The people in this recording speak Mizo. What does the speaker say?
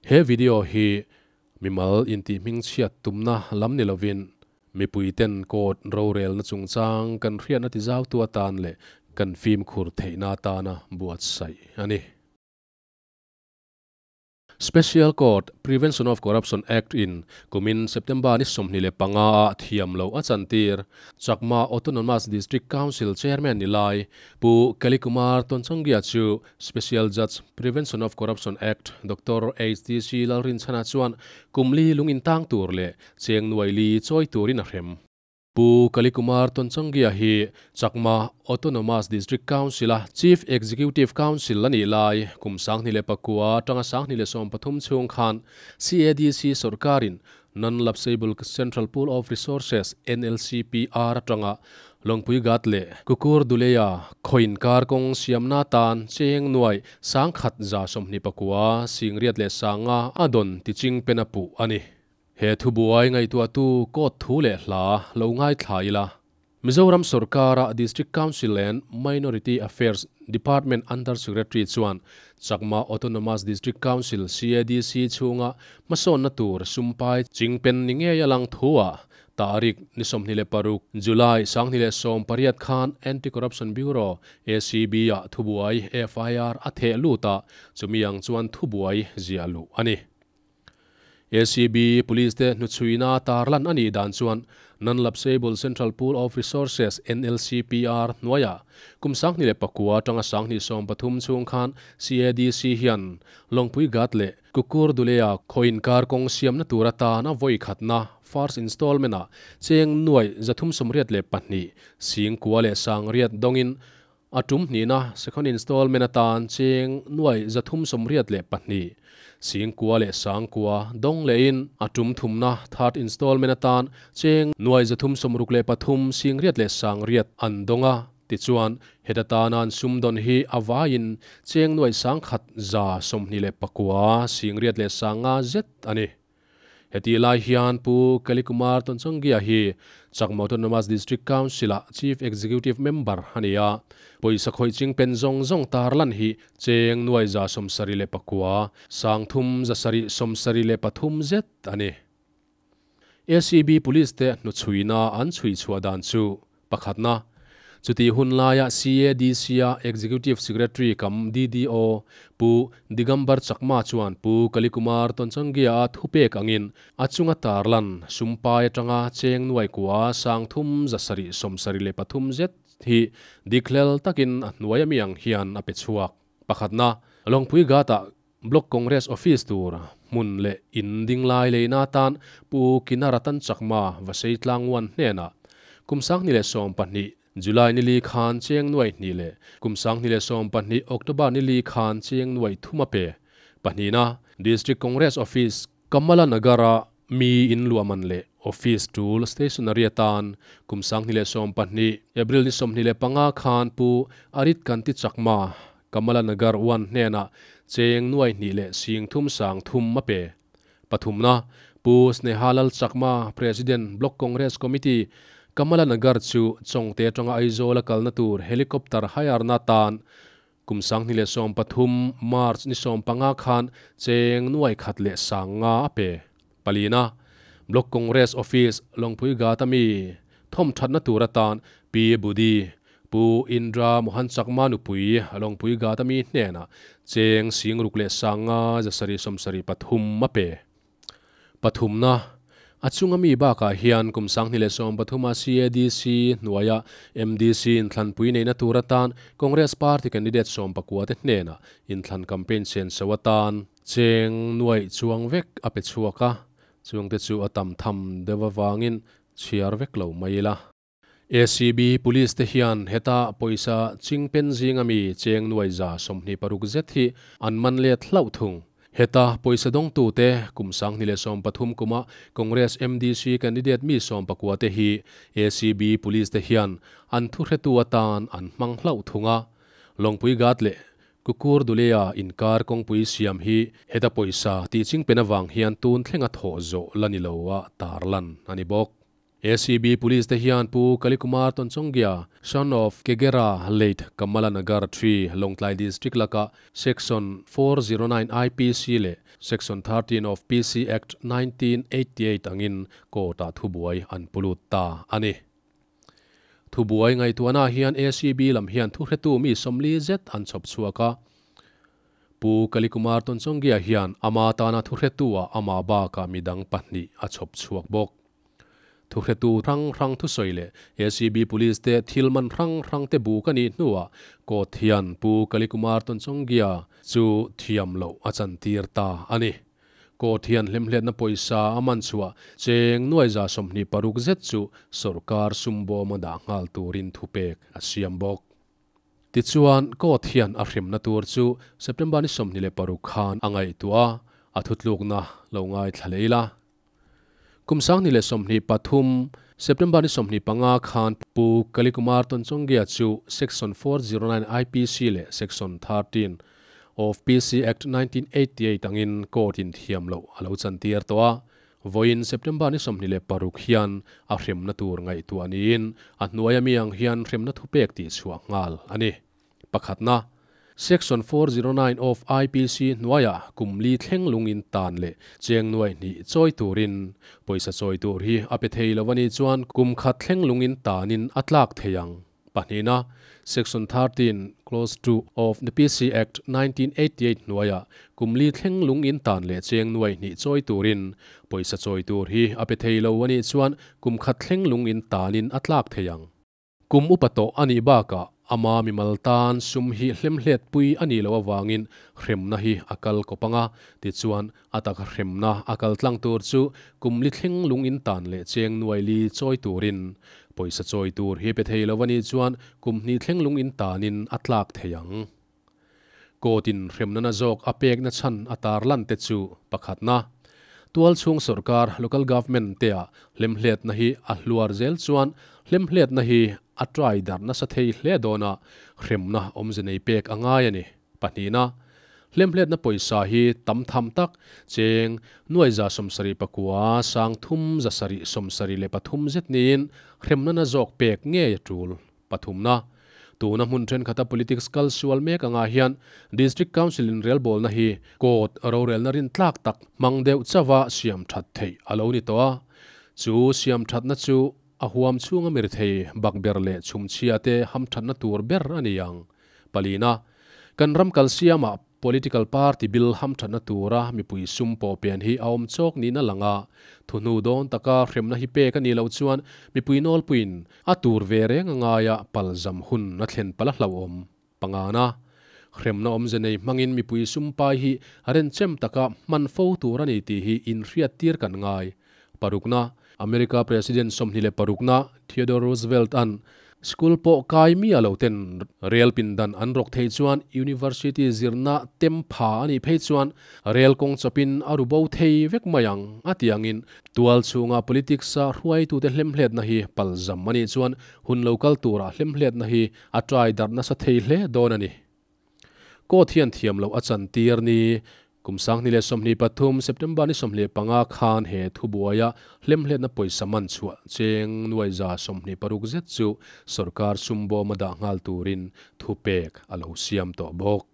He video hi mimal intih hmingchhiat tumna lam ni lovin mipuiten court rorelna chungchang kan hriatna tizautu atan leh kan fimkhur theihna atana buatsaih a ni. Special Court, Prevention of Corruption Act in kumin September ni 25 ah thiam loh a chantir. Chakma Autonomous District Council Chairman ni lai Pu Kalikumar Tonchongia chu Special Judge, Prevention of Corruption Act, Doctor HTC Lalrinchhana chuan kum li lungin tang tur leh cheng nuai li chawi turin a hrem. Pu Kalikumar Tonchongia hi Chakma Autonomous District Council-a Chief Executive Council a nih lai kum 2009 atanga 2013 chhung khan CADC sorkarin Non-Lapsable Central Pool of Resources, NLCPR, atanga Lawngpui Gat leh Kukur Duleia khawiin kar kawng siamna atan cheng nuai 1129 850 a dawn tiching pen a puh a ni. He thubuai ngaihtuahtu court thu leh hla lo ngaithla ila. Mizoram sorkara District Council and Minority Affairs Department Under Secretary chuan Chakma Autonomous District Council, CADC, chhunga hmasawnna tur sumpai chingpen ni ngei a lang thuah tarik ni 26 July 2018 khan Anti-Corruption Bureau, ACB, ah thubuai FIR a theh lut a, chumi ang chuan thubuai ziah luh a ni. ACB Police te hnuchhuina tarlan a nih dan chuan Non-Lapsable Central Pool of Resources, NLCPR, hnuaiah kum 2009 atanga 2013 chhung khan CADC hian Lawngpui Gat leh Kukur Dulea khaw inkar kawng siamna tur atana vawi khatna, first installment, ah cheng nuai 382 9,800 dawngin A tum hnihna, second installment, atan cheng nuai 382 9,900 dawng lehin a tum thumna, third installment, atan cheng nuai 363 800 an dawng a. Tichuan, heta tana an sumdawn hi a vaiin cheng nuai 1129 850 zet a ni. Hetih lai hian Pu Kalikumar Tonchongia hi Chakma Autonomous District Council-ah Chief Executive Member a ni a, pawisa khawih ching pen zawng zawng tarlan hi cheng nuai 79 3,773 zet a ni. ACB Police te hnuchhuina an chhui chhuah dan chu pakhatna, Chutih hun laia CADC-a Executive Secretary kam DDO Pu Digambar Chakma chuan Pu Kalikumar Tonchongia-a thupek angin a chunga tarlan sumpai atanga cheng nuai kua 3773 zet hi dikhlel takin a hnuai ami ang hian a pe chhuak. Pakhatna, Lawngpui Ghat-ah Block Congress Office tur hmun leh in ding lai leina atan Pu Kinaratan Chakma Vasei Tlangwan hnenah kum 2012 July ni li khan cheng nuai hnih leh kum 2012 October ni li khan cheng nuai thum a pe. Pahnihna, District Congress Office, Kamala Nagar-a mi in luahman leh Office tul stationery atan kum 2012 April ni 25 khan Pu Arit Kanti Chakma, Kamala Nagar one hnenah cheng nuai hnih leh 3,003 a pe. Pathumna, Pu Snehalal Chakma, President, Block Congress Committee, Kamala Nagar chu Chawngte atanga Aizawl a kalna tur helicopter hire na atan kum 2013 March ni 15 khan cheng nuai khat leh 5,000 a pe. Palina, Block Congress Office, Lawngpui Ghat ami thawm thatna tur atan Pi Budi, Pu Indra Mohan Chakma nupui Lawngpui Ghat ami hnenah cheng 6,500 773 a pe. Pathumna, A chunga mi bakah hian kum 2013 a CADC hnuaia MDC inthlanpui neihna tur atan Congress Party candidate 19 te hnenah inthlan campaign senso atan cheng nuaih chuang vek a pe chhuak a, chungte chu a tam tham deuh avangin chhiar vek lo mai ila. ACB Police te hian heta pawisa chingpen zinga mi cheng nuai 26 zet hi an man let hlauh thung. Heta pawisa dawngtute kum 2013 kuma Congress MDC candidate mi 19 te hi ACB Police te hian an thuhretu atan an hmang hlauh thung a. Lawngpui Ghat leh Kukur Dulea inkar kawngpui siam hi heta pawisa tih chingpen avang hian tun thlenga thawh zawh la ni lo a tarlan a ni bawk. ACB Police te hian Pu Kalikumar Tonchonggia, son of Kegera, late Kamala Nagar 3, Lawngtlai District laka Section 409 IPC leh Section 13 of PC Act 1988 angin court-ah thubuai an pulut ta a ni. Thubuai ngaihtuahna hian ACB lam hian thuhretu mi 40 zet an chhawp chhuak a. Pu Kalikumar Tonchonggia hian ama tana thuhretua ama baka midang pahnih a chhawp chhuak bawk. Thuhretu hrang hrang thusawi leh ACB Police te thil man hrang hrang te bu ka nih hnuah court hian Pu Kalikumar Tonchonggia chu thiam loh a chantir ta a ni. Court hian hlemhletna pawisa a man chhuah cheng nuai 26 zet chu sorkar sum bawm a dah nghal turin thupek a siam bawk. Tichuan court hian a hremna tur chu September ni 26 khan a ngaihtuah a, a thutlukna lo ngaithla leh ila. Kum 2023 September ni 25 khan Pu Kalikumar Tonchonggia chu Section 409 IPC leh Section 13 of PC Act 1988 angin court in thiam loh a lo chantir tawh a. Vawiin September ni 26 hian a hremna tur ngaihtuah niin a hnuaia mi ang hian hremna thupek tih chhuah nghal a ni. Pakhatna, Section 409 of IPC hnuaiah kum li thleng lungin tan leh cheng nuai hnih chawi turin pawisa chawi tur hi a pe thei lo a nih chuan kum khat thleng lungin tanin a tlak thei ang. Pahnihna, Section 13, Clause 2 of the PC Act 1988 hnuaiah kum li thleng lungin tan leh cheng nuai hnih chawi turin pawisa chawi tur hi a pe thei lo a nih chuan kum khat thleng lungin tanin a tlak thei ang. Kum upa tawh a nih bakah ama mimal tan sum hi hlemhlet pui a nih loh avangin hremna hi a kal kawp ang a, tichuan a taka hremna a kal tlang tur chu kum li thleng lungin tan leh cheng nuai li chawi turin pawisa chawi tur hi pe thei lo a nih chuan kum hnih thleng lungin tanin a tlak thei ang. Court-in hremna na zawk a pekna chhan a tarlan te chu pakhatna, tual chhung sorkar, local government, te ah hlemhletna hi a hluar zel chuan hlemhletna hi a try darh nasa thei hle dawn a, hremna awmze nei pek a ngai a ni. Pahnihna, hlemhletna pawisa hi tam tham tak, cheng nuai 79 sang thum 773 zet niin hremna na zawk pek ngei a tul. Pathumna, tuna hmun thenkhat a politics kal sual mek angah hian District Council in relbawlna hi court rorelna rin tlak tak hmang deuh chauha siam that theih a lo ni tawh a. Chu siam thatna chu a huam chhunga mirthei bakber leh chhumchhia te hamthatna tur ber a ni ang. Palina, kan ram kal siamah Political party bil hamthatna tura mipui sum pawh pen hi a awm chawk niin a lang a, thuhnu dawn taka hremna hi pek a nih loh chuan mipui nawlpuiin a tur ve reng a ngaia palzam hun a thlen palh a hlauhawm. Pangana, hremna awmze nei hmangin mipui sum pai hi renchem taka hman fo tur a ni tih hi inhriattir kan ngai. Parukna, America President 26na Theodore Roosevelt-a'n School pawh kai mi a lo ten rel pindan an rawk thei chuan University zirna tem pha a nih phei chuan rel kawng chawpin a ru bo thei vek mai ang a ti angin tual chhunga politics-a hruaitute hlemhletna hi palzam a nih chuan hun lo kal tura hlemhletna hi a try darh nasa thei hle dawn a ni. Court hian thiam loh a chantir ni. Kum 2023 September ni 25 khan he thubuaia hlemhletna pawisa man chhuah cheng nuai 26 zet chu sorkar sum bawm a dah nghal turin thupek a lo siam tawh bawk.